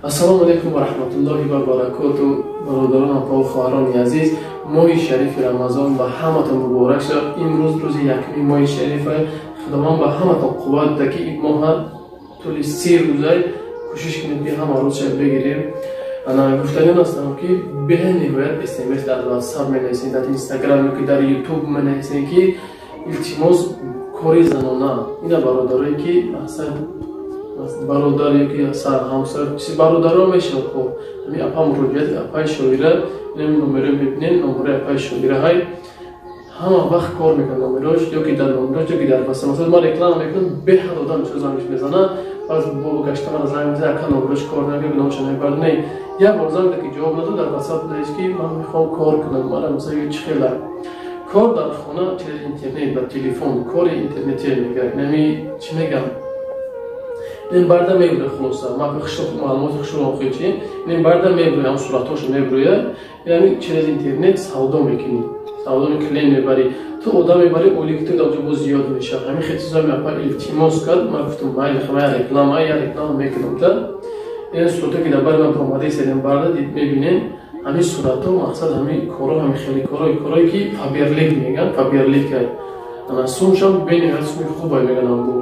Ассалому алайкум ва раҳматуллоҳи ва баракоту. Бародарон ва хоҳарони азиз, моҳи шарифи Рамазон ба ҳаматон муборак шавад. Имрӯз рӯзи якуми моҳи шарифа. Худованд ба ҳаматон қувват да, ки ин моҳа тӯли 3 рӯза кӯшиш кунем, ки ҳама рӯзша бигирем. Ана гуфтаниён ҳастам, ки бениҳоят смс дар Ватсап менависем, дар Инстаграм ё ки дар Ютуб менависем, ки илтимос, кори занона. Ина бародарое ки мақсад бародар ёки ҳамсар, бародаро мешавад. Хоб, ҳамин апа муроҷиат, апаи Шоира, инами номеро мебинем, номерои апаи Шоира ҳай, ҳама вақт кор мекунад номерош, ёки дар номерош, ёки дар васа. Масалан, ман реклама мекунам, беҳад одам чиро зангш мезанад, баъз бо гашта мана занг мезанад: «Ака, номерош кор намекунад, номаша намебард». Не, як бор занг ки ҷавоб надод, дар Ватсап навист, ки ман мехоҳам кор кунам, мара масалан чӣ хела кор дар хона, через интернет, ба телефон, кори интернетия мегӯяд. Нами чӣ мегам, ин барда мебуря. Хулоса, ман маълумоти хушро охир чи, ин барда мебуря, ҳам суратҳошо мебуря. Яъне через интернет савдо мекунӣ, савдо клиент мебарӣ, ту одам мебарӣ, ойлики ту дар боз зиёд мешавад. Ҳамин хел чизо апа илтимос кард. Ман гуфтам: майли, я реклама, я реклама мекунам. Та ин сурато ки дар бари ман омада барда дид, мебинем, ҳамин суратҳо, мақсад ҳамин коро, ҳамин хеле корое ки Фаберлик меган, Фаберлик. Ана сумшам бениҳоят суми хубай меган. Бу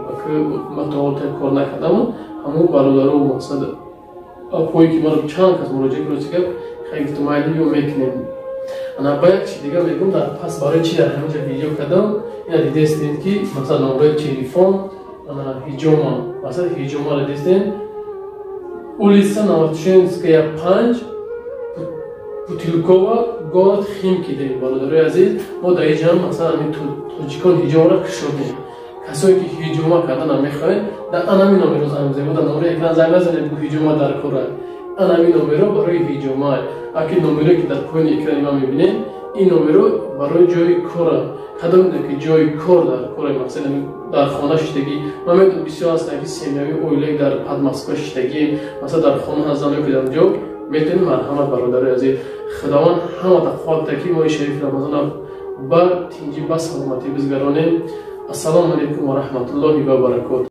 ман то кор накардам. Ҳамун бародару мақсад апое ки маро чанд кас муроҷиат кард, гап хай, гуфтам: майли, ё мекунем. Ана ба як чи дига мегӯм дар пас, барои чи дар ҳаминҷа видео кардам. Ина дидестем, ки масалан номраи телефон, ана ҳиҷома, масалан ҳиҷомаро дидестем, улица Новотшенская, 5, Путилково, город Химки дем. Бародарои азиз, мо дар инҷа масалан ҳамин тоҷикон ҳиҷомаро кушодем. Касое ки ҳиҷома кардан мехоҳед, дар анами номеро занг бизанед. Дар номерои экран занг назанед, бу ҳиҷома дар кора. Анами номеро барои ҳиҷома. Аки номере ки дар поёни экрани ман мебинед, ин номеро барои ҷои кора. Кадом ки ҷои кор дар кора, мақсад дар хона шиштагӣ. Ман медонам, бисёр ҳастанд, ки семьяви, оилаи дар Подмосква шиштагӣ, масалан дар хона ҳастанд ё ки дар ҷо метавонед. Марҳамат, бародарои азиз, Худованд ҳамата қувват, ки моҳи шарифи Рамазона ба тинҷӣ, ба саломатӣ бизгаронем. Ассалому алайкум ва раҳматуллоҳи ва баракоту.